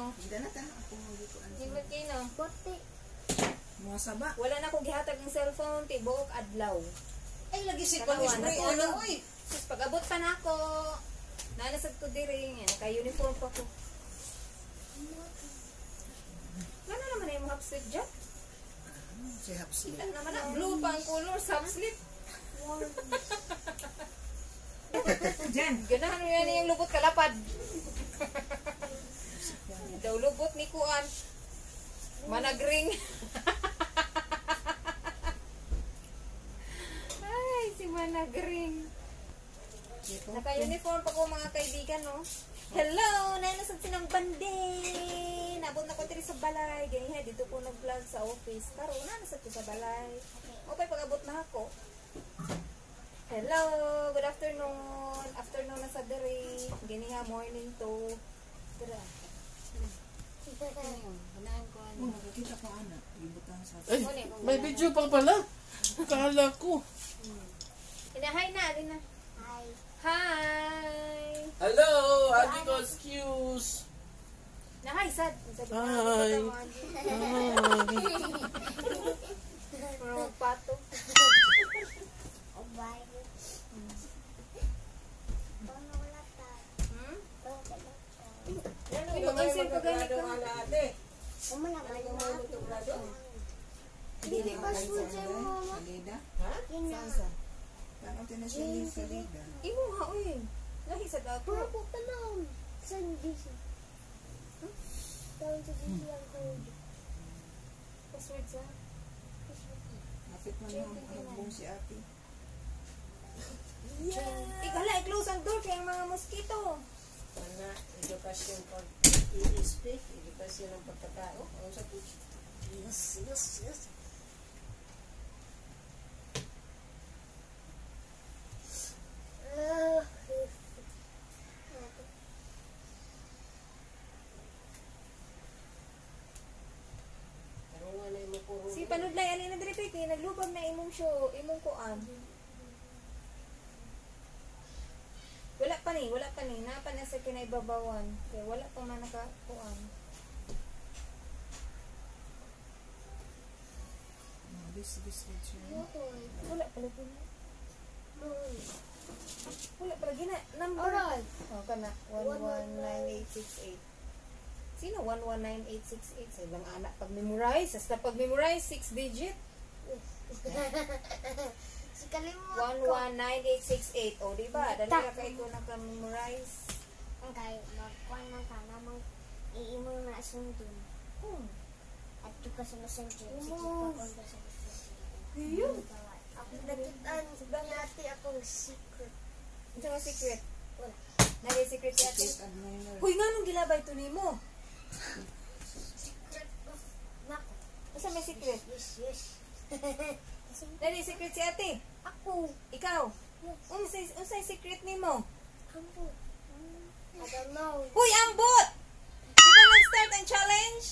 no. Hindi na ta. Ako magikuan. Nindot kay no. Bote. Mga saba. Wala na ko gihatag ang cellphone tibuok adlaw. Ay, lagi si Tanawa, Kwan spray. natulog. Ano, oy. Sus, pag-abot pa na ako, nanasad ko diri, naka-uniform pa ko. Ano naman na yung half sleep dyan? Si half sleep. Kita naman na, blue pa ang color sa half sleep. Diyan. Ganahan mo yan yung lubot kalapad. Daw lubot ni Kuan. Managring. Ay, si Managring. Naka-uniform pa ko mga kaibigan, no? Hello! Nanasad sinang bande! Nabot na ko diri sa balay. Ganiha, dito ko nag-vlog sa office. Karon, nanasad ko sa balay. Okay, pag-abot na ako. Hello! Good afternoon! Afternoon na sa diri. Ganiha, morning to. Tara. Oh, kita ko anak. Gibutan sa Ay, may video pa pala. Kala ko. Ina, hi na, alin na. Hi. Hi! Hello, Ate ko, excuse. Na, hi, sad. Sabi na, Hi. Hi. Pero magpato. Oh, bye. Paano wala ta? Hmm? Paano wala ta? Uy, mag-answer ka gani ka. Umala man na. Dili Di ba sa mo, mama? Salida. Yun na. Tanong din na siya yung salida. Imo ha, uy. Lahi sa dato. Puro po tanong. Sa DC. Tawon sa DC ang code. Password sa. Hapit man mo hagbong si ate. Yeah. Ikala, i-close ang door kay ang mga mosquito. Ana, edukasyon pag i-speak, edukasyon ng pagkatao. Ano sa to? Yes, yes, yes. Tarungan na imo puro. Si panudlay ali na diri kay naglubag na imong show, imong kuan. Wala pa ni, wala pa ni. Naa pa na sa kinaibabawan. Kay wala pa man naka kuan. Oh, this this this. Wala pa lagi na. Wala pa lagi na. Number. Alright. Oh, kana 119868. Sino 119868 sa ibang anak pag memorize? Hasta pag memorize 6 digit. Si kalimot ko. 119868. O, di ba? Dali ra kay ko naka-memorize. Kay magkuan man ka namang iimo na sundon. At ka sa messenger. Sige pa kon ka sa messenger. Ayun. Ako nakitaan ni ate akong secret. Ito nga secret. Wala. Nari secret si ate. Secret admirer. Huy, nga nung gilabay to nimo? Secret of nako. Asa may secret? Yes, yes. Nari secret si ate. Ako. Ikaw. Yes. Unsay secret nimo? Ambo. I don't know. Huy, ambot! Di ba nag-start ang challenge?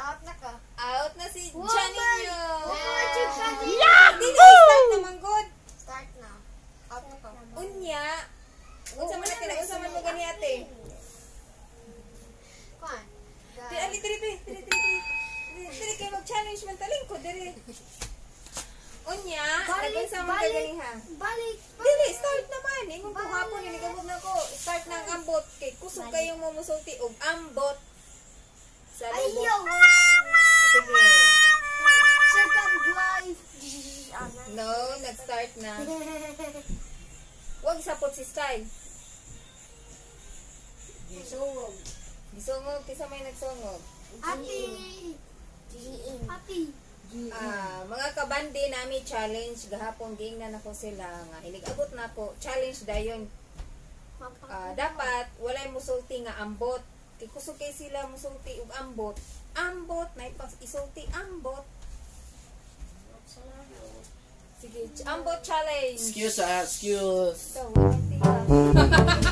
Out na ka. Out na si Woman! Janinho! Woman, si Yeah! Di na start naman, good. Start na. Out na ka. Unya, unsa man natin, unsa man mo gani ate? Kuan. Di ali diri diri diri diri. Diri kay mag-challenge man taling ko diri. Unya, Balik, nag-unsa man ka balik. gani ha? Balik. Dili, start naman. Ingon ko hapon, inigamot na ko. Start na ang ambot. Kay kusog kayong mo musulti og ambot. Sa lubot. Ayaw. Sige. Second life. No, nag-start na. Huwag sapot si Sky. Gisungog. Gisungog, kisa may nagsungog. Ate. Ate. Ah, mga kabandi nami challenge gahapon giingnan ako sila nga inig-abot na ako challenge dayon. Ah, dapat walay musulti nga ambot. Kay kusog kay sila musulti og ambot. Ambot na ipas isulti ambot. Sige, ambot challenge. Excuse ah, excuse. Ikaw, wala siya.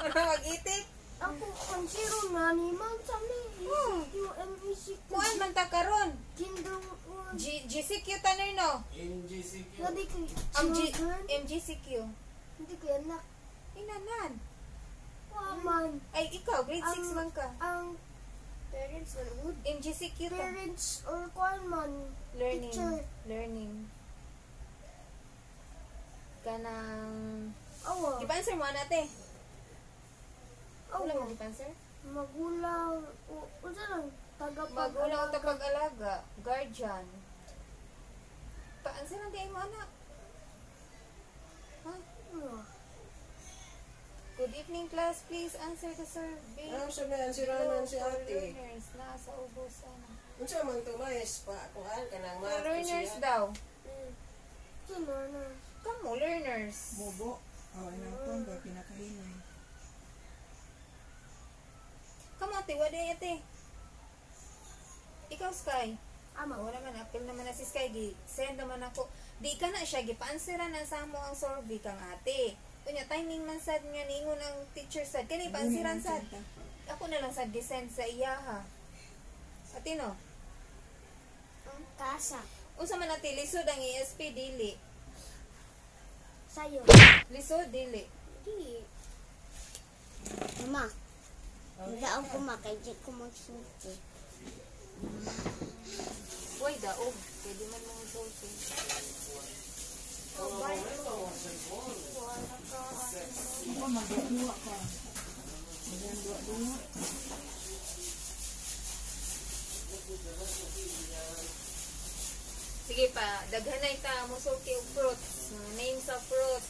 Mag-itik. Ako, ang zero na ni man sa mi. Yung MEC. Kuan man ta karon. Kinder one. G GCQ tanay no. NGCQ. Hindi ko Ang G children. MGCQ. Hindi ko anak. Inanan. Waman. Ay, ikaw, grade 6 man ka. Ang parents man good. MGCQ ta. Parents or kuan man. Learning. Teacher. Learning. Kanang... Awa. Di ba answer mo, ana, ate? Wala Awa. mo di ba answer? Magulang. O, unsa lang? Tagapag. Magulang o tagapag-alaga. Guardian. Pa-answer lang di ay mo, anak. Ha? Awa. Good evening, class. Please answer the survey. Ano sa may ansiranan si For ate? learners. Nasa ubos, ano. Unsa man to mais pa kuan kanang For math learners siya. daw. Si learner. Kamo, learners. Bobo. Oh, inang ba pinakahinay. Kamo, ate. Wala ate. Ikaw, Sky. Ama. Wala man, apil naman na si Sky. Gi, send naman ako. Di ka na siya, gipa-answeran na sa mo ang survey kang ate. Unya, timing man sad nga ningon ang teacher sad. Kani, pa-answeran sad. Ako na lang sad, gi-send sa iya ha. Ate no? Ang kasa. Unsa man ate, lisod ang ESP, dili. Sayo. Lisod, dili. Di. Mama. Daon ko ma kay di ko magsulti. Uy, daog. Pwede man mong sulti. Ako magduwa ka. Magduwa-duwa. Sige pa, daghanay ta musulti og fruits, mga names of fruits.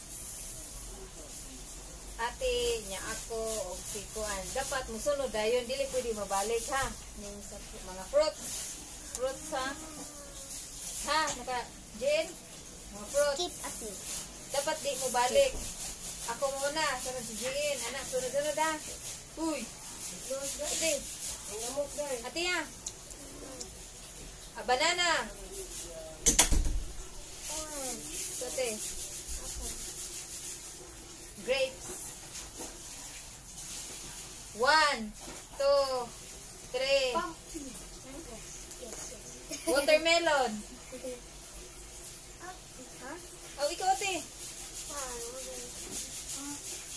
Ate, nya ako og si kuan. Dapat musunod dayon, dili pwede mabalik ha. Names of mga fruits. Fruits ha. Ha, naka Jen, mga fruits. Keep ate. Dapat di mo balik. Ako muna, sunod si Jean. Anak, sunod-sunod ha. Uy. Ate. Ang gamot dai. Ate ha. Ah, banana. Orange. Ate. Grapes. 1, 2, 3. Pumpkin. Yes, yes, yes. Watermelon. Ha? Oh, ikaw ate. Paano?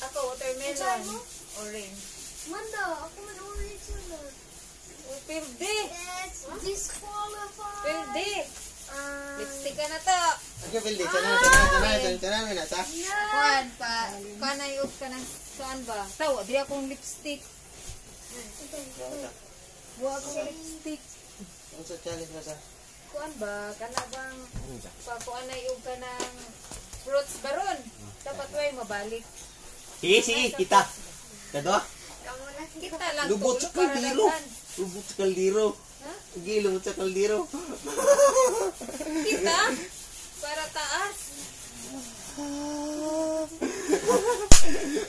Ako, watermelon. Enjoy mo? Orange. Manda, ako man orange yun. Oh, pirdi. It's disqualified. Pirdi. Ah. Lipstick ka na to. Ang pildi, tanan, tanan, tanan, tanan, tanan, sa. Kuan pa. Kuan na yung ka ng saan ba? Tawa, di akong lipstick. Wa akong lipstick. Ang sa challenge na sa. Kuan ba? Kana bang pa kuan na yung ka ng fruits baron. Dapat way mabalik. Sige, sige, kita. Kado? Kita lang Lubot sa tulo para kaldero. daghan. Lubot sa kaldero. Ha? Sige, lubot sa kaldero. Kita? Para taas.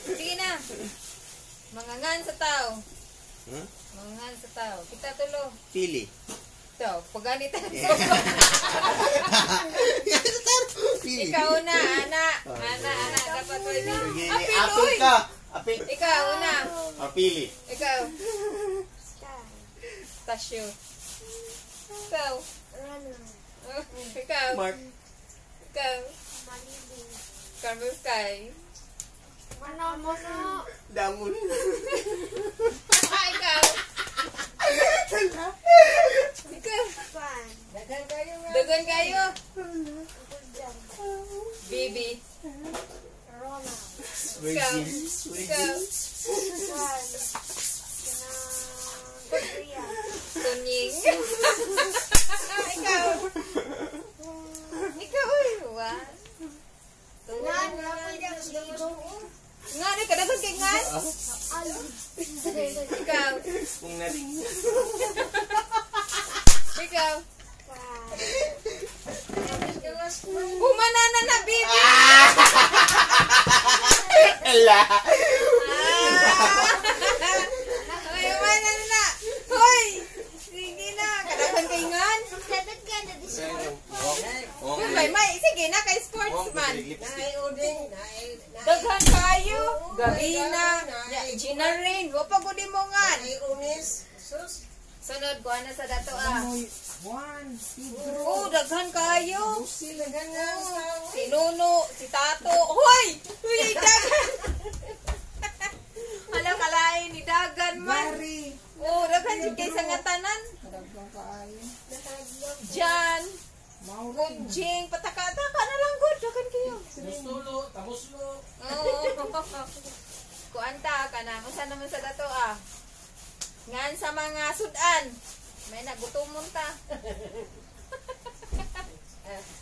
Sige na. Mangangan sa tao. Hmm? Mangangan sa tao. Kita tulo. Pili. Ito, paganit ang Pili. Ikaw na, ana. Ana, ana. Dapat way. Sige, Apil, apil uy! ka. Apil. Ikaw una. Apili. Ikaw. Sky. Tasyo. Ikaw. Runner. Ikaw. Mark. Ikaw. Malibing. Carmel Sky. Mana mo na. Damon. Ah, ikaw. Ikaw. Pan. Daghan kayo nga. Dagan kayo. Good job. Bibi. Ronald. Ikaw. Virgin. Ikaw. Pan. Kanang Korea. Tunying. Ikaw. Ikaw, uy. One. Two. Nan, ako Nga, ano, kadagan kay nga. Ikaw. Kung naring. Ikaw. Pan. Humanana na, Bibi. Ala. Ah! Ay, humanana na. Hoy! Sige na, kadagan kay ngan. Dapat ka na disqualified. Uy, may, sige na, kay sportsman. Naay uding, naay naay Daghan kayo. Gabina. Gina Rain. Wa pa gud mo ngan. naay unis. Sus. Sunod, kuha na sa dato ah. Amoy Juan, Pedro, Oh, daghan kayo. Usil daghan nga. Si Nuno, si Tato. Hoy! Uy, daghan! Alam Nidagan man. Gary. Oh, daghan jud kay sa nga tanan. Daghang kaayo. Nakadlok. Jan, Mauro. Jing, pataka-taka na lang gud, daghan kayo. Mustulo, tamuslo. Oo. Kuanta ka na. Unsa naman sa dato ah? Ngan sa mga sudan. May nagutomon ta.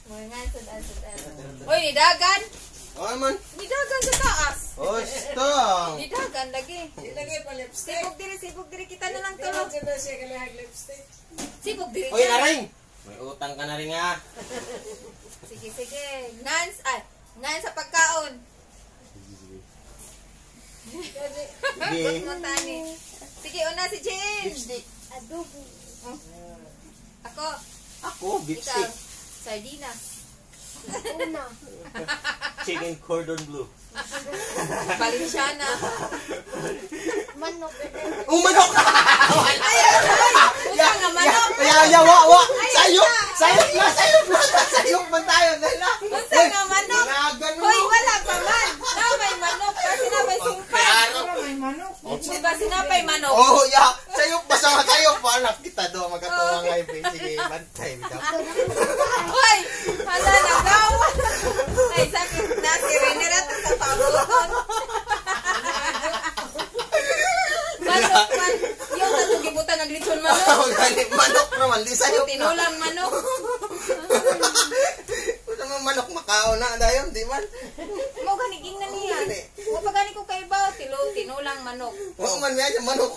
Mga ngan sudan sudan. Oy, nidagan. Oh, man. Nidagan sa taas. Oh, stop. Nidagan lagi. Ilagay pa lipstick. Sibog diri kita na lang Di tulog. man siya ba siya kalahag lipstick? Sibog diri. Oy, naring. May utang ka na rin ah. Sige, sige. Ngan ay, ngan sa pagkaon. Sige. Mo tani. Sige, una si Jane. Lipstick. Adobo. Ako, Ako, ikaw. lipstick. Sardinas. Una. Chicken cordon bleu. Valenciana. Manok. Oh, manok! Ay, ay, ay! Usa nga manok! Ya, ya, wa, wa! Sayop! Sayop na, sayop na! Sayop man tayo, dala! Unsa nga manok? Managan mo! Hoy, wala pa man! Na may manok kasi na may sumpan. Klaro! May manok. Di ba sinapay manok? Oh, ya! Sayop, basta nga sayop! Anak kita do, magkatuwa nga yung Sige, bantay. bitaw. Hoy! Hala, nagawa! Ay, sakit na si Rene na sa pabuton. Manok man. Yung tatong gibutan ng lechon manok. Oh, gani, manok naman, di sayop na. Tinulang manok. Wala man manok makaon na, dayon, di man. Mo ganiging na niya. Mo pa gani ko kay ba tilo tinulang manok. Oo man, may siya manok.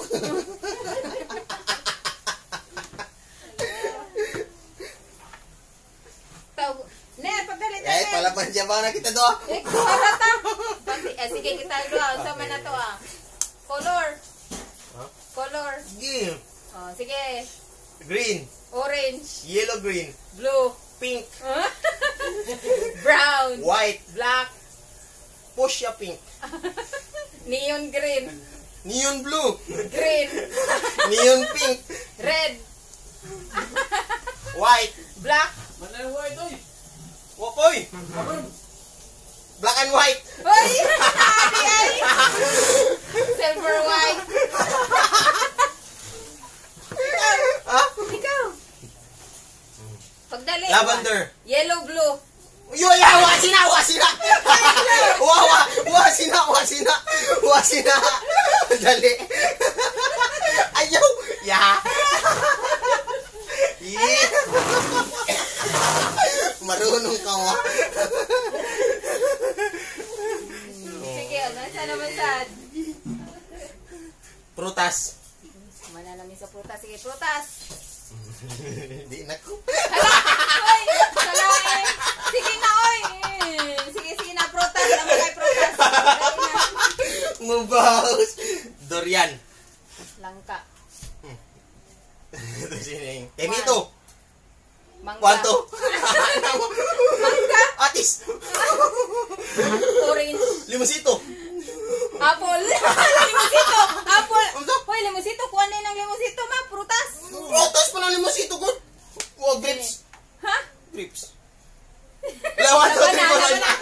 Tawag. Ne, pagdalit Eh, palaban siya ba na kita do? Eh, kuha ta. Pati, eh, sige, kita doa. Unsa man na to ah. Color. Huh? Color. Sige. Oh, sige. Green, Orange, yellow green, blue, pink, brown, white, black, fuchsia pink, neon green, neon blue, green, neon pink, red, white, black. Manay white, oy. wapoy, black and white. Hoy! Adi ay! Silver white. Ha? Ikaw. Pagdali. Lavender. Yellow, blue. Yo, ya, wa sina, wa sina. Wa, wa, wa sina, wa sina. Wa sina. Dali. Ayaw. Ya. Yeah. Marunong ka wa. Sige, ano sa naman sad? Prutas. Kumana namin sa prutas. Sige, prutas. Hindi na ko. Hala! Oy! Salain! Sige na, oy! Sige, sige na, prutas. Tama kay prutas. Dali na. Mabaos. Durian. Langka. Ito sining. Temito. Mangga. Kwanto. Mangga. Atis. Orange. Limosito. Apple. Limosito. Apple. Unsa? Hoy, limosito. Kuha na ng limosito, ma. Prutas. Prutas pa ng limosito ko. Oh, grapes. Ha? Grapes. Wala, 1, 2, 3, 4, Laban na.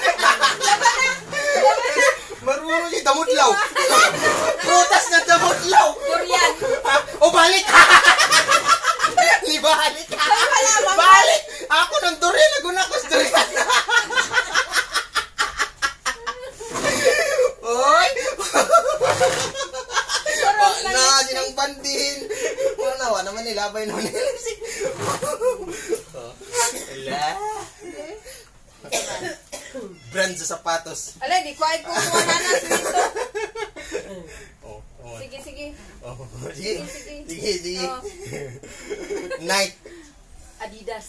Laban na. Laban na. Marunong si Damutlaw. Prutas na Damutlaw. Durian. Ha? O balik. Ibalik. Ay, wala, mangga. Balik. Ako ng durian. Naguna ko sa durian. Oy. Turok Oh, na, sinang bandin. Wala, wala naman nilabay naman nila. Oh. Wala. Brand sa sapatos. Ala, di ko ay kukuha na na. Dito. Oh, oh. Sige, sige. Oh, sige. Sige, Sige, sige. Oh. Nike. Adidas.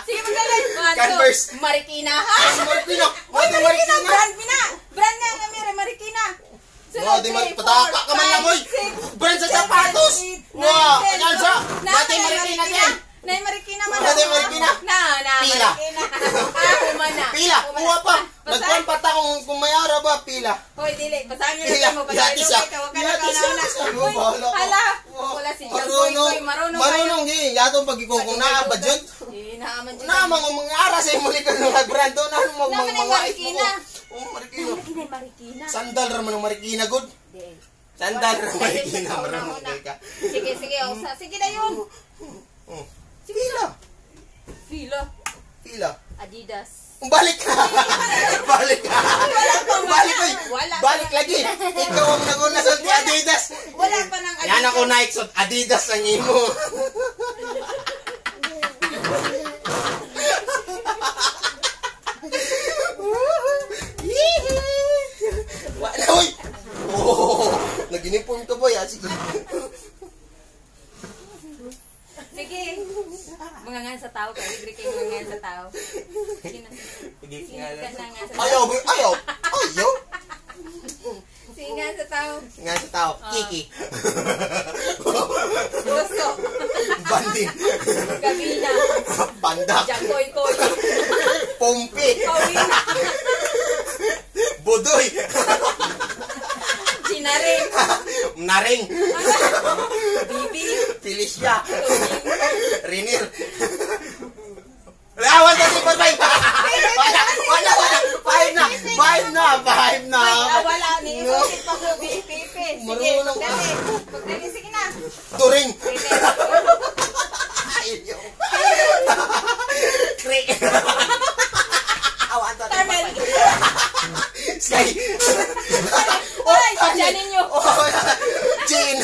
Sige, magaling. One, two. Converse. Marikina, ha? Marikina. Uy, Marikina. Marikina. Brand mina. Brand nga nga, Mira. Marikina. Sunod, Wow, di three, mar four, pataka ka man lang, five, oy. six, Brand sa seven, sapatos. eight, Wow, nine, ten. ayan sa. Na, Dati may Marikina din. Na, Marikina man. Dati Marikina. Na, na, Pila. Marikina. Ah, humana. Pila, Humana. kuha pa. Basta- Nagkuhan pa ta kung may ara ba, pila. Hoy, dili. Basahin nyo Pila. na mo. Yati siya. Yati siya. Hoy, Bahala ka. hala. Wow. Wala si John Boy Marunong. Boy. Marunong. Marunong, di. Yatong pagikong kung naa ba dyan. Eh, naaman dyan. Naa mga mga ara sa imong likod ng brand do na mga Naman ay mga Marikina. Oh, Marikina. Marikina, Marikina. Sandal ra man ang Marikina good. Di Sandal ra may Dali sa ginamarunong kauna-una. ka. Sige, sige, usa. Sige na yun. Oh. Pila. Fila. Pila. Adidas. Balik ka. Balik ka. Balik oy. Wala pa Balik lagi. Ikaw ang naguna sa Adidas. Wala pa ng Adidas. Yan ako Nike so Adidas ang imo. Wala oy. Oh, nag-uniform ka boy ah. Sige. Sige. Mga nga sa tao. Kaya libre kayo mga nga sa tao. Sige na. Sige, Sige nga ka lang. na nga sa tao. Ayaw, boy, ayaw. Ayaw. Sige nga sa tao. Nga sa tao, Kiki. Gusto. Bandin. Gabina. Pandak. Jangkoy koy. Pompi. Paulina. Budoy. Ginaring. Naring. Bibi. Felicia. Rinir. Wala, 1, 2, 3, 4, 5. Wala, wala, wala. 5 na. 5 na. 5 na. Ay, ah, wala ni. No. Isulit pa ko. Pipi. Sige. Marunong ka. Pagdali. Pagdali. Sige na. Turing. Pipi. Ayaw. Kri. 1, 2, 3, Carmel. 4, 5. Sky. Oh, Ay, ay. ninyo. Oh, Jean.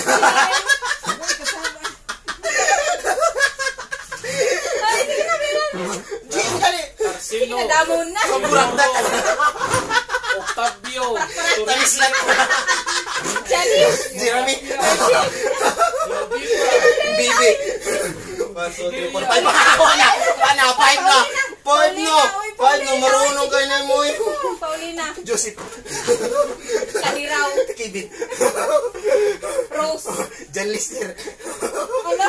Ay, sige na, meron. Jean, dali. Sige Arcelo. na, damon na. Sobrang dali. Octavio. Tamis lang. Janice. Jeremy. Bibi. 1, 2, 3, 4, 5. Wala. Wala. 5 na. 5 na. 5 na. Marunong kayo na mo. eh. Paulina. Joseph. Kaliraw. Kevin. Rose. John Lister. Ano?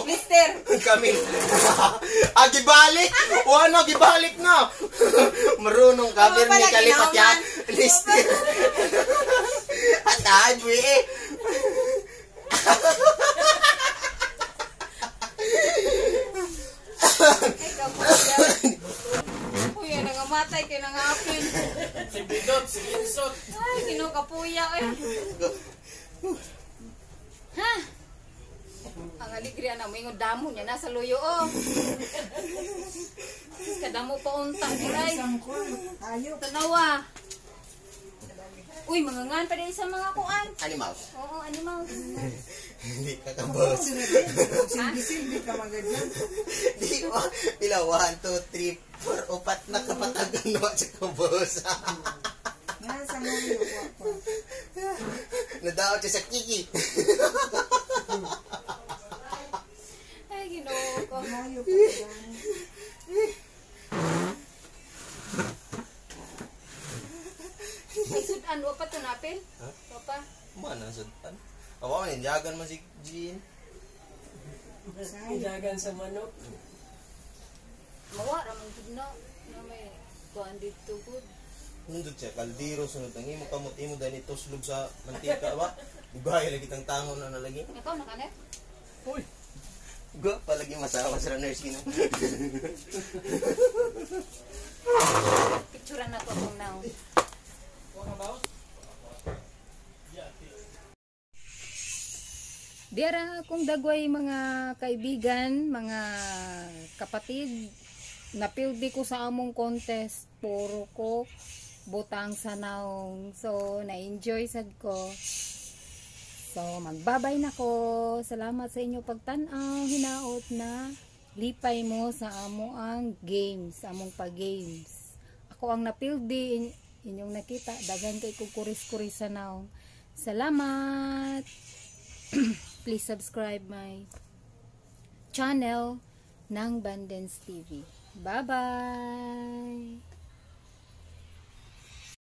Lister. Camille. Ah, gibalik. Wala, gibalik na. Marunong ka. Oo, Bernie pala, kalipat yan. ginauman. Lister. At ah, eh. Ay, kapuya. Kuya, nangamatay kay nangapin. Si Bidot, si Vincent. Ay, kinukapuya. Ay. Ha? Ang aligriya na mo, yung damo niya nasa luyo, oh. Sus, kadamo pa unta. Ay, Isang kuwan. Ayok. tanawa. Uy, mga ngan pa din sa mga kuan. Animals. Oo, animals. Hindi ka kabos. Silbi-silbi ka magadyan. Di ba? Pila, 1, 2, 3, 4, upat na kapatagan no sa kabos. Nga sa mga wa pa. Nadaot siya sa Kiki. Ay, Ginoo ko. Hayop ka dyan. Ay, sudan, wa pa to napil? Wa pa. Mana sudan? Awa man jagan man si Jean. Idagan sa manok. Mawa ra man gid na. Na may kuan dito gud. Nundot siya kaldero sunod ang imo kamot imo dani tuslog sa mantika ba. Dugay lagi tang tangon na nalagi. Ikaw na kanet? Uy. Ga palagi masawa sa nurse kino. Picturean na to akong now. Diara akong dagway mga kaibigan, mga kapatid, napildi ko sa among contest, puro ko butang sa naong. So, na-enjoy sad ko. So, magbabay na ko. Salamat sa inyo pagtan-aw, hinaot na lipay mo sa amo ang games, among pag-games. Ako ang napildi, inyong nakita, daghan kay kog kuris-kuris sa naong. Salamat! Please subscribe my channel ng Bandens TV. Bye-bye!